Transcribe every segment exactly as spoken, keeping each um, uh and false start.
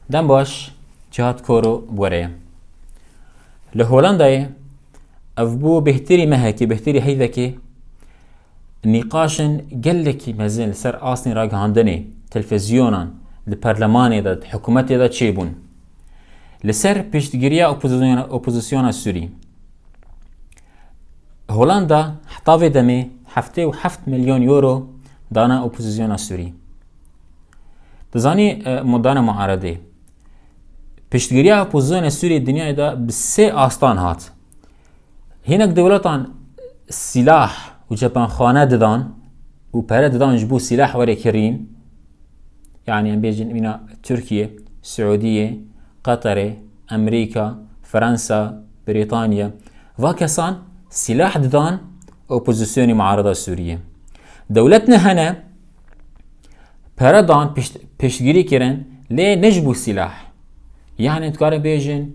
Dem baş, Cihat Koro bi we re ye. Li Holandayê ev bû bêhtirî mehekê, bêhtirî heyvekê, nîqaşên gelekî mezin li ser astên ragihandinê, televîzyonan, di perlemanê de, di hikûmetê de çêbûn. Li ser piştgiriya opozisyona, opozisyona Sûrî. Holanda heta vê demê heftê û heft milyon euro dana opozisyona Sûrî. Dizanî, e, mu-, dana muaredê. Piştgiriya opozisyona Sûrî dinyayê de bi sê astan hat. Hinek dewletan sîlah û cephanxane didan û pere didan ji bo sîlah were kirîn. Yani em bêjin mîna Tirkiye, Siûdiye, Qeterê, Emerîka, Fransa, Brîtanya. Va kesan sîlah didan opozisyonê muarada Sûriye. Dewlet ne hene pere dan pişt-, piştgirî kirin, lê ne ji bo sîlah. Yani dikarin bêjin,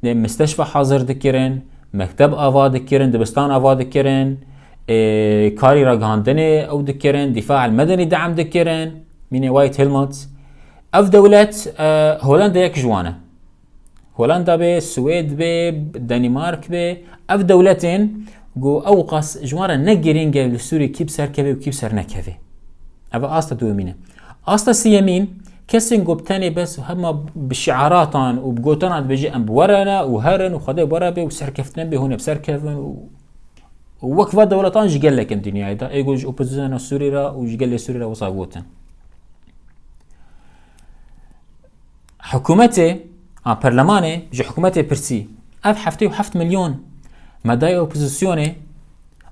e, misteşfa hazir dikirin, mekteb ava dikirin, dibistan ava dikirin, e, karî ragihandinê ew dikirin, dîfa el medenî deam dikirin, mînê White Helmets. Ev dewlet, e, Holanda yek ji wan e. Holanda be, Swêd be, Danimark be, ev dewletên ku ew qas ji wan re ne girîng e li Sûriyê kî bi ser keve û kî bi ser nekeve. Ev asta duyemîn e. Asta siyemîn, kesên ku bi tenê bes hema bi şiaratan û bi gotana dibêje em bi we re ne û herin û Xwedê bi we re be û serkeftin be hûn ê bi ser kevin û, û wek va dewletan ji gelek in dinyayê de. Ê ku ji opozisyona Sûrî re û ji gelê Sûrî re wisa gotin. Hikûmetê, a, perlemanê ji hikûmetê pirsî, ev heftê û heft milyon me daye opozisyonê,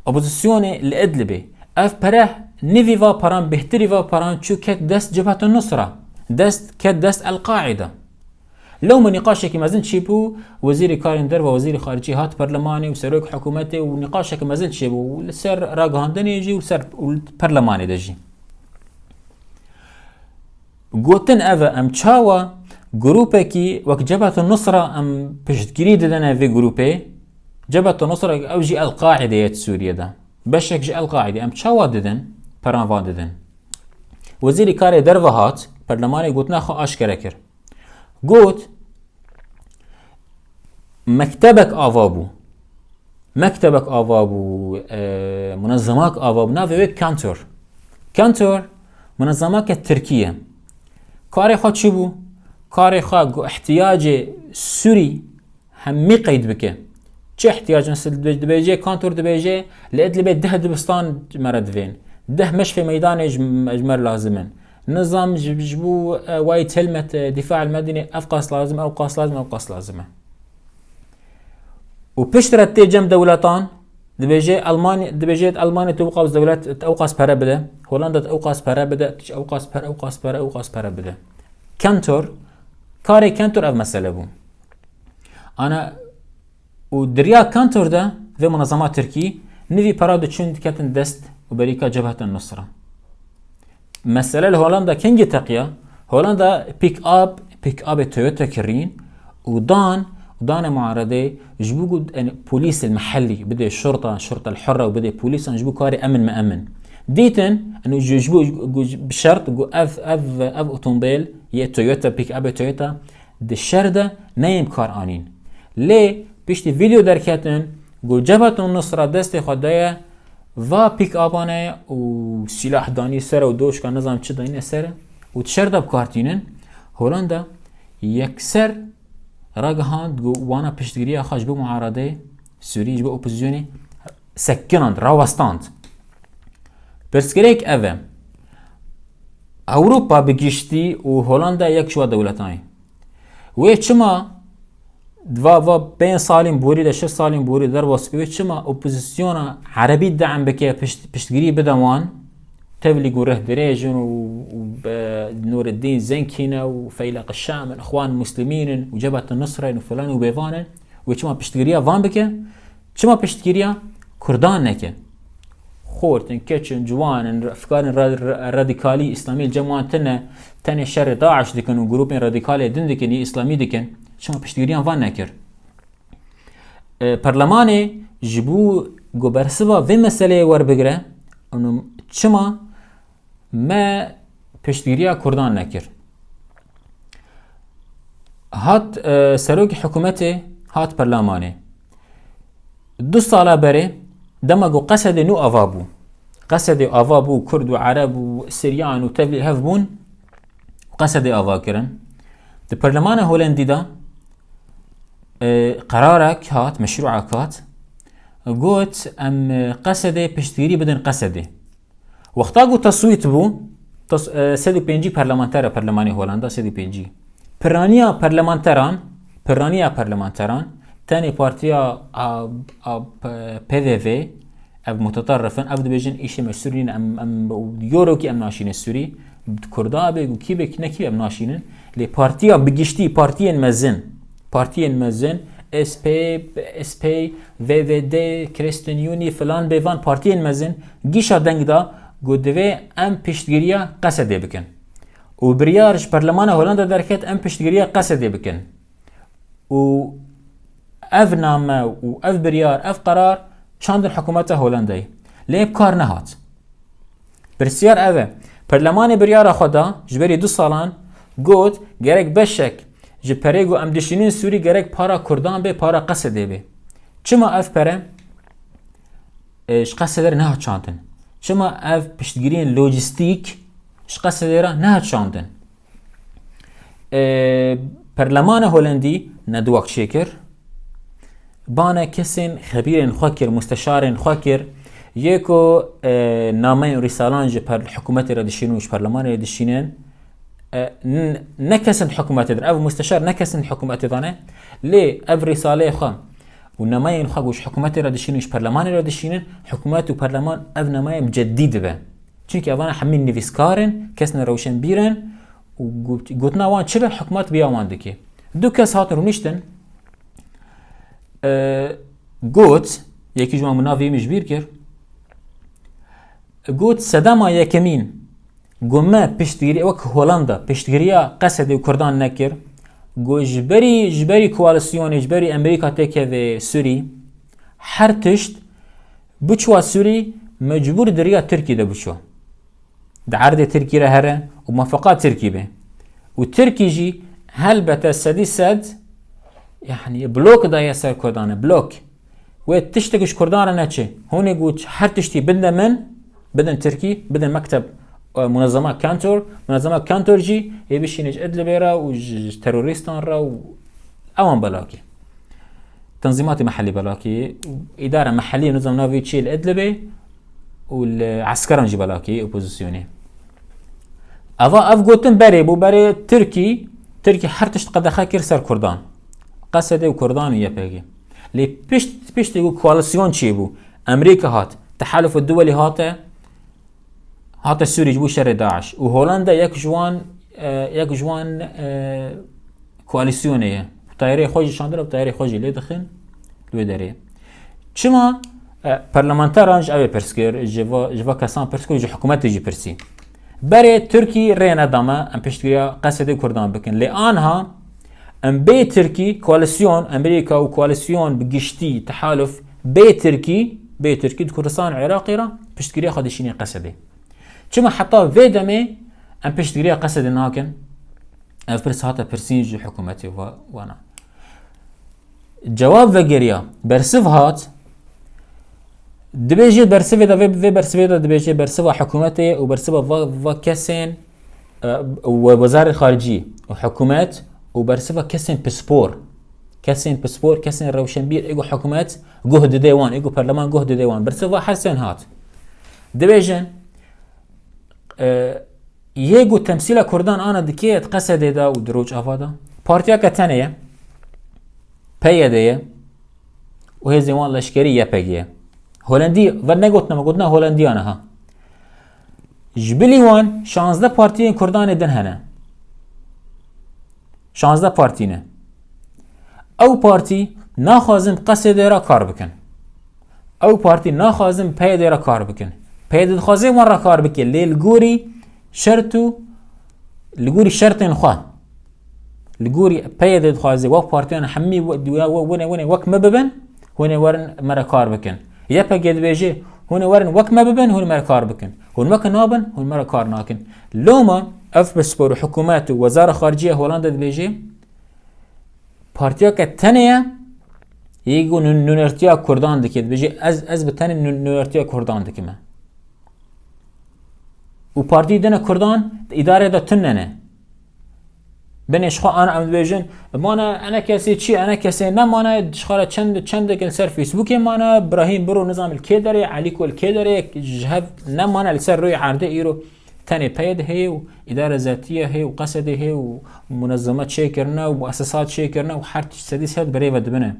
opozisyonê li Idlibê. Ev pere nivî va paran, bêhtirî va paran çû ket dest Cebhetun Nusra, dest ket dest El-Qaîde. Lewma nîqaşekî mezin çêbû, wezîrê karên derve, wezîrê xaricî hat perlemanê û serok hikûmetê û nîqaşeke mezin çêbû û li ser ragihandinê jî û li ser û li perlemanê de jî. Gotin ev e, em çawa grûpekî wek Cebhetun Nusra em piştgirî didine vê grûpê? Cebhetun Nusra ew jî El-Qaîde ye di Sûriyê de. Beşek ji El-Qaîde. Em çawa didin? Peran van didin. Wezîrê karê derve hat, perlemanê gotina xwe aşkere kir. Got, mektebek ava bû. Mektebek ava bû, e, munezemak ava bû. Navê wê Kantor. Kantor, munezemake Tirkî ye. Karê xwe çi bû? Karê xwe ku ihtiyacê Sûrî hemî qeyd bike. Çi ihtiyac, mesela dibe-, dibêje, Kantor dibêje, li Idlibê deh dibistan ji me re divên. Deh meşfê meydanê ji, ji me re lazim in. Nizam ji, ji bo, e, White Helmet, e, Dîfa el Medînê, ev qas lazim, ew qas lazim, ew qas lazim e. Û pişt re tê cem dewletan, dibêje Almanya, dibêje Almanya tu ew qas dewlet, ew qas pere bide, Holanda ew qas pere bide, ew qas pere, ew qas pere, ew qas pere bide. Kantor, karê Kantor ev mesele bû. Ana û di riya Kantor de vê munezema Tirkî nivî pera diçûn diketin dest û berîka Cebhetun Nusra. Mesele li Holanda kengî teqiya? Holanda pick-up, pick-upê Toyota kirîn û dan, û dane muaredê ji bo ku, yani, polîs el mehellî bidê şurta, şurta el hurra û bidê polîsan ji bo karê emin me emin. Dîtin, yani, ji, ji bo, ji, bi şert ku ev, ev, ev otomobîl yê Toyota, pick-upê Toyota, di şer de neyên bi kar anîn. Lê piştî vîdeo derketin, ku Cebhetun Nusra destê xwe daye va pîk-aban e û sîlah danî ser e û doşka nizam çi danîne ser e û di şer de bi kar tînin. Holanda yekser ragihand ku wana piştgiriya xwe ji bo muaradeyê Sûrî, ji bo opozisyonê sekinand, rawestand. Pirsgirêk ev e. Ewropa bi giştî û Holanda yek ji wa dewletan ye. Wê çima di va, va pênc salên borî de, şeş salên borî de derva spî, wê çima opozisyona erebî deam bike, pişt-, piştgirî bide wan, tevlî ku rih dirêj in û, û be Nûreddîn Zenkî ne û Feyleq Şam in, Îxwan Muslimîn in û Cebhet Nusre in û filan û bêvan in, wê çima piştgiriya van bike? Çima piştgiriya Kurdan neke? Xort in, keç in, ciwan in, efkarên ra-, ra-, radîkalî îslamî li cem wan tune, tenê şerê DAIŞ dikin û grûpên radîkalê din dikin, yê îslamî dikin. Çima piştgiriyan van nekir? E, perlemanê ji bo ku bersiva vê meseleyê werbigire, û çima me piştgiriya Kurdan nekir? Hat, e, serokê hikûmetê, hat perlemanê. Du sala berê, dema ku Qesedê nû ava bû. Qesedê ava bû, Kurd û Ereb û Siryan û tevlî hev bûn, Qesedê ava kirin. Di perlemana Holendî de, e, qerarek hat, meşrûek hat, got, em, e, Qesedê piştgirî bidin Qesedê. Wexta ku teswît bû, tas-, e, sed û pêncî parlamenter e perlemanê Holanda, sed û pêncî. Piraniya parlamenteran, piraniya parlamenteran, tenê partiya a, a, P-, PVV, ev mutetarrif in, ev dibêjin îşê me sûrî ne, em, em, yorokî em naşînin sûrî, Kurda be, ku kî be, ne kî be em naşînin. Lê partiya bi giştî, partiyên mezin, partiyên mezin, S P, S P, V V D, Christen Union, filan bêvan partiyên mezin, gîşa deng da ku divê em piştgiriya Qesedê bikin. Û biryar ji Perlemana Holanda derket em piştgiriya Qesedê bikin. Û ev name û ev biryar, ev qerar çandin hikûmeta Holandayê. Lê bi kar nehat. Pirsiyar ev e. Perlemanê biryara xwe da, ji berî du salan, got, gerek beşek ji perê ku em dişînin Sûrî gerek para Kurdan bê, para Qesedê bê. Çima ev pere, e, ji Qesedê re nehat çandin? Çima ev piştgiriyên lojîstîk ji Qesedê re nehat çandin? E, Perlemana Holendî nedwak çêkir. Bana kesên xebîrên xwe kir, musteşarên xwe kir. Yê ku, e, nameyên rîsalan ji per hikûmetê re dişînin û ji perlemanê re dişînin, e, n-, ne kesên hikûmetê din. Ev musteşar ne kesên hikûmetê de ne. Lê ev rîsaleyê xwe û nameyên xwe ku ji hikûmetê re dişînin û ji perlemanê re dişînin, hikûmet û perleman ev nameyê bi ceddî dibe. Çimkî evana hemî nivîskar in, kesên rewşenbîr in û got-, gotina wan çi be, hikûmet biya wan dike. Du kes hatin rûniştin, e, got, yekî ji wan min navê min ji bîr kir, got, sedema yekemîn ku me piştgirî, wek Holanda, piştgiriya Qesedê û Kurdan nekir, ku ji berî, ji berî koalîsyonê, ji berî Amerîka têkeve Sûrî, her tişt biçûwa Sûrî mecbûr di riya Tirkî de biçû. Di erdê Tirkî re here û mafeqa Tirkî be. Û Tirkî jî helbete sedî sed, yanî blok daye ser Kurdan e, blok. Wê tiştek ji Kurdan re neçe. Hûn ê got her tiştî bidin min, bidin Tirkî, bidin mekteb, e, munezema Kantor, munezema Kantor jî ê bişîne ji Idlibê re û ji, ji terorîstan re û ewan belakî. Tenzîmatê mehellî belakî, îdara mehellî, nizam navê çi li Idlibê û li eskeran jî belakî, opozîsyonê. Eva ev gotin berê bû, berê Tirkî, Tirkî her tişt qedexe kir ser Kurdan. Qesedê û Kurdan û Y P G. Lê pişt, piştî ku koalîsyon çêbû, Amerîka hat, Tehaluf Duwelî hate, hate Sûrî ji bo şerê DAIŞ. Û Holanda yek ji wan, e, yek ji wan, e, koalîsyonê ye. Tayarê xwe jî şandin û tayarê xwe jî lê dixin li wê derê. Çima, e, parlamenteran ji ew ê pirs kir, ji va, ji va kesan pirs kir, ji hikûmetê jî pirsî. Berê Tirkî rê neda me em piştgiriya Qesedê Kurdan bikin. Lê anha em bê Tirkî, koalîsyon, Amerîka û koalîsyon bi giştî, tehaluf, bê Tirkî, bê Tirkî di Kurdistan û Iraqê re piştgiriya xwe dişînê Qesedê. Çima heta vê demê em piştgiriya Qesedê nakin? Ev pirs hate pirsîn ji hikûmetê ve, wana. Cewab vegeriya, bersiv hat, dibêje bersivê de, vê, vê bersivê de dibêje bersiva hikûmetê û bersiva va, va kesên, e, we-, wezarê xaricî û hikûmet û bersiva kesên pispor. Kesên pispor, kesên rewşenbîr, ê ku hikûmet guh dide wan, ê ku perleman guh dide wan. Bersiva her sên hat. Dibêjin, e, yê ku temsîla Kurdan ana dike di Qesedê de û di Rojava de. Partiyeke tenê ye. P Y D ye. Û hêzên wan leşkerî Y P G ye. Holendî, ve negotina me, gotina Holendiyan e ha. Ji bilî wan şazdeh partiyên Kurdanê din hene. Şazdeh partî ne. Ew partî naxwazin Qesedê re kar bikin. Ew partî naxwazin P Y D re kar bikin. P Y D dixwaze wan re kar bike, lê li gorî şert û li gorî şertên xwe. Li gorî P Y D dixwaze wek partiyan hemî we-, we-, we-, winê, winê wek me bibin, hûn ê werin me re kar bikin. Y P G dibêje, hûn ê werin wek me bibin, hûn me re kar bikin. Hûn weke nabin, hûn me re kar nakin. Loma ev pispor û hikûmet û Wezara Xariciya Holanda dibêje, Partiyeke tenê ye, yê ku nû-, nûnertiya Kurdan dike, dibêje, ez, ez bi tenê nû-, nûnertiya Kurdan dikime. Û partiyê dine Kurdan, di îdarê de tune ne. Binê ji xwe ana em dibêjin, mane ene kesê çi, ene kesê nemane, ji xwe re çend, çendek li ser Facebookê mane, Brahîm Biro nizam li kê derê, Elîko li kê derê, ji hev nemane li ser rûyê erdê îro. Tenê PYD heye û îdare zatiye heye û Qesedê heye û munezeme çêkirine û muessesat çêkirine û her tişt sedî sed bi rê ve dibine.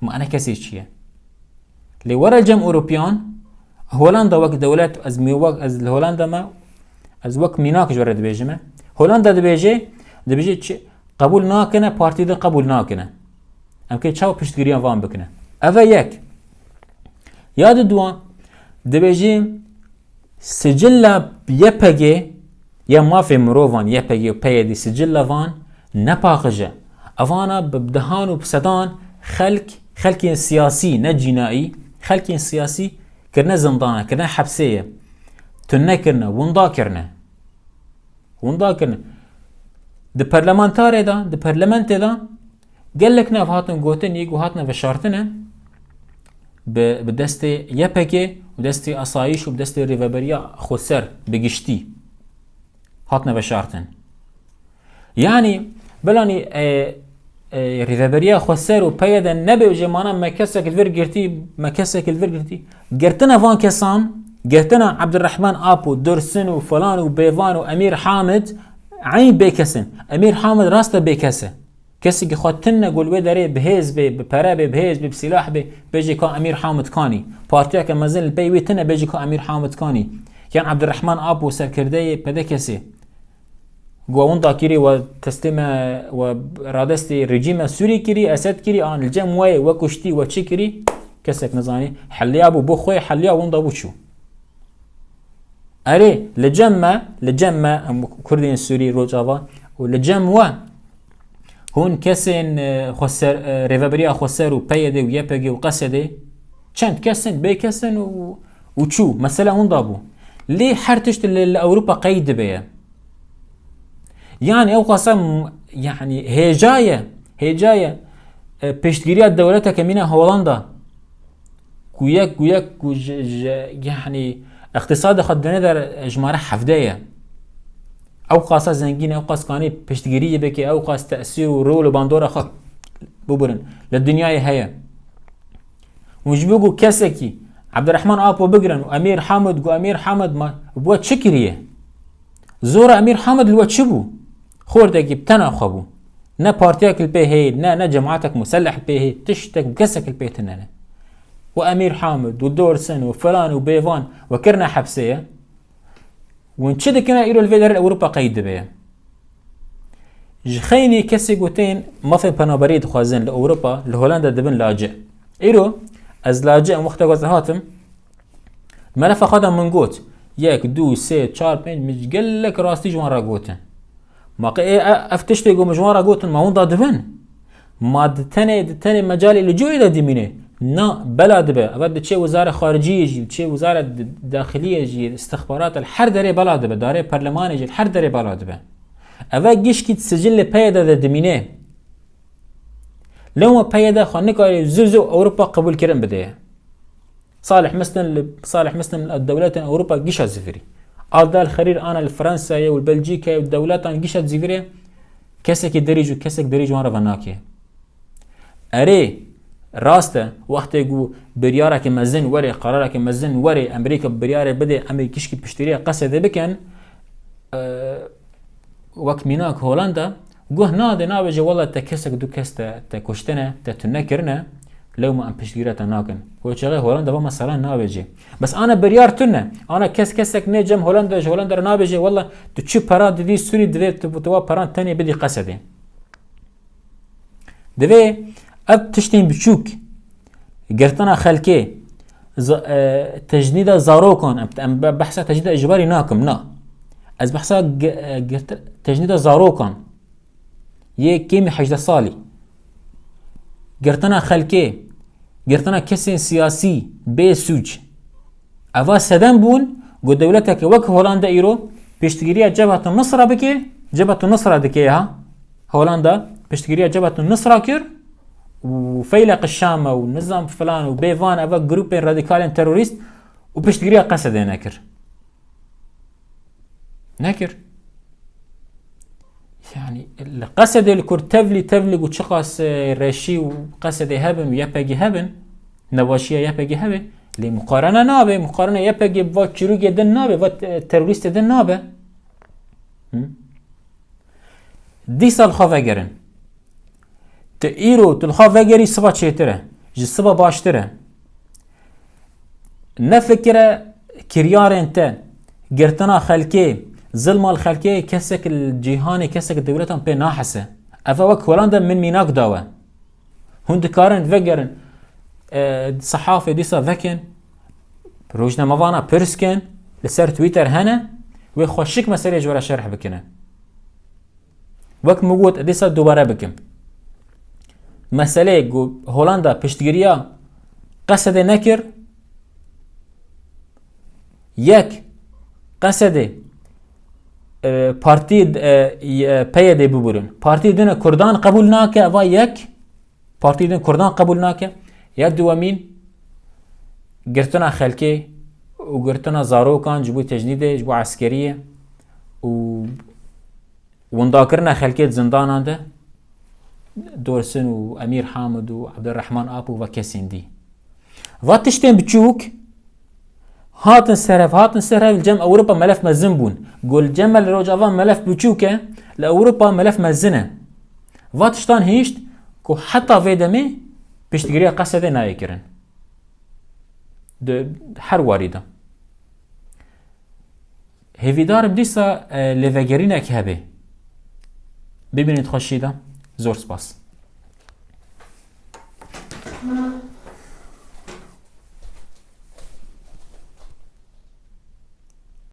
Ma ene kesê çi ye? Lê were cem Ewropiyan, Holanda wek dewlet, ez mi-, wek, ez li Holanda me, ez wek mînak ji we re dibêjime. Holanda dibêje, dibêje çi? Qebûl nakine, partî din qebûl nakine. Em kê çawa piştgiriya van bikine? Ev e yek. Ya diduwa, dibêjî sicilla Y P G ya mafê mirovan, Y P G û PYD sicilla van ne paqij e. Evana bi dehan û bi sedan xelk, xelkên siyasî, ne cînaî, xelkên siyasî kirine zindana, kirine hepsê ye. Tune kirine, winda kirine. Winda kirine. Di parlamentarê de, di parlamentê de gelek nav hatin gotin, yê ku hatine veşartine bi, bi destê Y P G û destê asayîş û bi destê rêveberiya xweser bi giştî hatine veşartin. Yanî, belanî, e, e, rêveberiya xweser û PYD de nebêje mana me kesek li vir girtî, me kesek li vir girtî. Girtina van kesan, girtina Abdurrahman Apo, Dursun û falan û Bêvan û Emîr Hamid, eyn bêkes in. Emîr Hamid rast e bêkes e. Kesekî xwe tune ku li wê derê bi hêz bê, bi pere bê, bi hêz bê, bi sîlah bê, bêje ka Emîr Hamid kanî. Partiyeke mezin li pey wê tune bêje ka Emîr Hamid kanî. Yan Abdurrahman Apo serkirdeyê P D K'ê. Ku winda kirî we teslîme, we radestê rejîme Sûrî kirî, Esed kirî, an li cem we ye, we kuştî, we çi kirî, kesek nizanî. Heliya bû, bo xwe heliya winda bû çû. Erê, li cem me, li cem me, em Kurdên Sûrî, Rojava, û li cem we, hûn kesên, e, xweser, e, rêveberiya xweser û PYD û Y P G û Qesedê, çend kes in, bê kes in û, û çû, mesele winda bû. Lê her tişt li, li Ewropa qeyd dibe ye. Yanî ew qasa m-, yanî hêja ye, hêja ye, e, piştgiriya dewleteke mîna Holanda, ku yek, ku yek, ku ji, ji, yanî, îqtîsadê xwe dine der, e, jimare hevdeh ye. Ew qasa zengîn e, ew qas kanî piştgiriyê bike, ew qas tesîr û rol û bandora xwe bibirin li dinyayê heye. Hûn ji bo ku kesekî Abdurrahman Apo bigirin û Emîr Hamid, ku Emîr Hamid ma, bi we çi kiriye? Zora Emîr Hamid li we çi bû? Xortekî bi tena xwe bû. Ne partiyek li pê heye, ne, ne cematek museleh li pê heye, tiştek û kesek li pê tune ne. Û Emîr Hamid û Dorsin û filan û bêvan we kirine hepsê ye. Hûn çi dikine îro li vê derê li Ewropa qeyd dibe ye? Ji xeynî kesê ku tên mafên penaberiyê dixwazin li Ewropa, li Holanda dibin lacê. Îro ez lacê em wexta ku ez hatim, melefa xwe de min got, yek, du, sê, çar, pênc, min gelek rastî ji wan re gotin. Ma qe ê, e, ev tiştê ku min ji wan re gotin, ma winda dibin? Ma di tenê, di tenê mecalê li cihê de dimîne? Na, bela dibe. Eve diçe wizara xariciyê jî, diçe wizara d-, daxiliyê jî, istixbarat li her derê bela dibe. Darê perlemanê jî li her derê bela dibe. Eve gişkî sicilê PYD de dimîne. Lewma PYD xwe nikare zû zû Ewropa qebûlkirin bide. Salih Muslim li, Salih Muslim li dewletên Ewropa gişa zivîrî. Adel Xerîr ana li Fransayê û li Belcîkayê û dewletan gişa zivîrê kesekî derî ji, kesek derî ji wan re venake. Erê, rast e, wextê ku biryareke mezin were, qerarekê mezin were, Amerîka biryarê bide, em ê gişkî piştgiriya Qesedê bikin, e, wek mînak Holanda, guh nade, nabêje, wela te kesek du kes te, te kuştine, te tune kirine, lewma em piştgiriya te nakin. Wê çaxê Holanda va mesela nabêje. Bes ana biryar tune, ana kes kesek nê cem Holanda, ji Holanda re nabêje, wela tu çi pera didî Sûrî, divê tu, tu va peran tenê bidî Qesedê. Divê ev tiştên biçûk, girtina xelkê, za-, e, tecnîda zarokan, em, em be-, behsa tecnîda îcbarî nakim, na. Ez behsa gi-, e, girt-, tecnîda zarokan yê kêmî hejdeh salî, girtina xelkê, girtina kesên siyasî bê sûc. Eva sedem bûn ku dewleteke wek Holanda îro piştgiriya Cebhetu Nusra bike, Cebhetu Nusra dike ha. Holanda piştgiriya Cebhetu Nusra kir. û Feyleq Şam e û nizam filan û bê van eve grûpên radikalên terorîst û piştgiriya Qesedê nekir. Nekir. Yani li Qesedê li kur tevlî tevlî û çiqas, e, reşî û Qesedê hebin û Y P G hebin, nebaşiya Y P G hebe, lê muqarene nabe, muqarene Y P G va çirûgê din nabe, va te-, terorîstê din nabe. Hı? Dîsa li xwe vegerin. Tu îro, tu li xwe vegerî siba çêtir e. Ji siba baştir e. Nefikire kiryarên te, girtina xelkê, zilma li xelkê kesek li cîhanê, kesek li dewletan pê nahese. Ev wek Holanda min mînak dawe. Hûn dikarin vegerin, e, sehafê dîsa vekin, rojnamevana pirs kin, li ser Twitter hene, wê xweşik meselê ji we re şerh bikine. Wek min got, dîsa dubare bikim. Meseleyê ku Holanda piştgiriya Qesedê nekir, yek Qesedê, e, partî, e, y-, e, P Y D bibûrin. Partî din Kurdan qebûl nake, eva yek. Partî din Kurdan qebûl nake. Ya duwemîn, girtina xelkê û girtina zarokan ji bo tecnîdê, ji bo eskeriyê û windakirina xelkê di zindanan de, Dorsin û Emîr Hamid û Abdurrahman Ap û ve kesên dî. Va tiştên biçûk hatin ser hev, hatin ser hev, li cem Ewropa melef mezin bûn. Ku li cem me li Rojava melef biçûk e, li Ewropa melef mezin e. Va tiştan hişt ku heta vê demê piştgiriya Qesedê nayê kirin. Di her warî de. Hêvîdar im dîsa, e, lêvegerînek hebe. Bimînin di xweşî de. Zor spas.